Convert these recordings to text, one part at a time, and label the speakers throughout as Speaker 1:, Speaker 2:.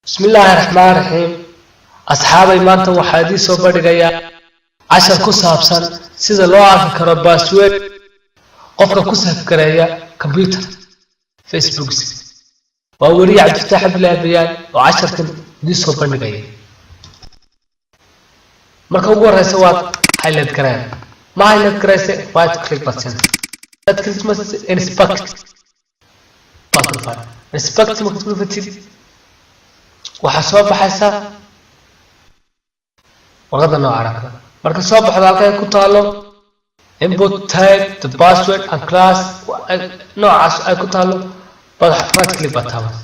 Speaker 1: Bismillaahi raxmaan raxiim. Asxaabay, maanta waxaa idiin soo bandhigayaa cashar ku saabsan sida loo arki karo password qofka ku save gareeya computer Facebook. Waa weriye Cabdifataax Cabdillaahi Bayaan oo casharkan idiin soo bandhigaya. Marka ugu horeysa waad highlight gareen, ma highlight garayse, right click baad siinaysa, right click ma, inspect baad ku dhufan. Inspect markaad ku dhufatid, waxaa soo baxaysa warqadda noocan oo kale. Marka soo baxdo, halkay ku taalo "input type the password and class", noocaas ay ku taalo baad right click baad taabanaysa,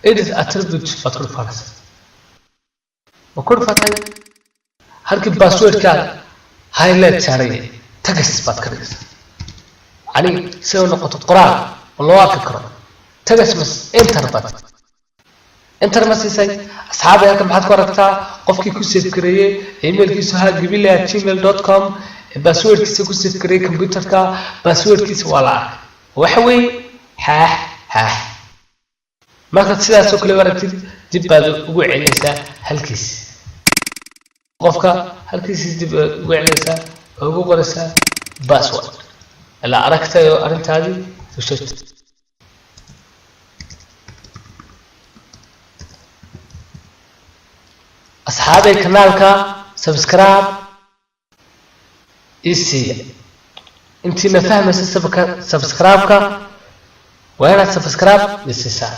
Speaker 1: edit attribute baad ku dhufanaysa. Ma ku dhufatay? Halkii passwordkaada highlight saaraya text baad ka dhigaysaa, yani si ay u noqoto qoraal oo loo arki karo text. Mas enter baad enter ma siisay? Asxaabay, halkan maxaad ku aragtaa? Qofkii ku save gareeyey emailkiisu ahaa gibile@gmail.com, passwordkiisa ku save gareeyey computerka, passwordkiisa waa la arkay. Waxa weeye xaax xaax. Markaad sidaas oo kale aragtid, dib baad ugu celinaysaa halkiisi, qofka halkiisi dib baad ugu celinaysaa oo ugu qoraysaa password ilaa aragtay oo arrintaadii fushat. Asxaabay, kanaalka subscribe ii siiya. Intiina fahmaysa sabka subscribe-ka, waa inaad subscribe ii siisaa.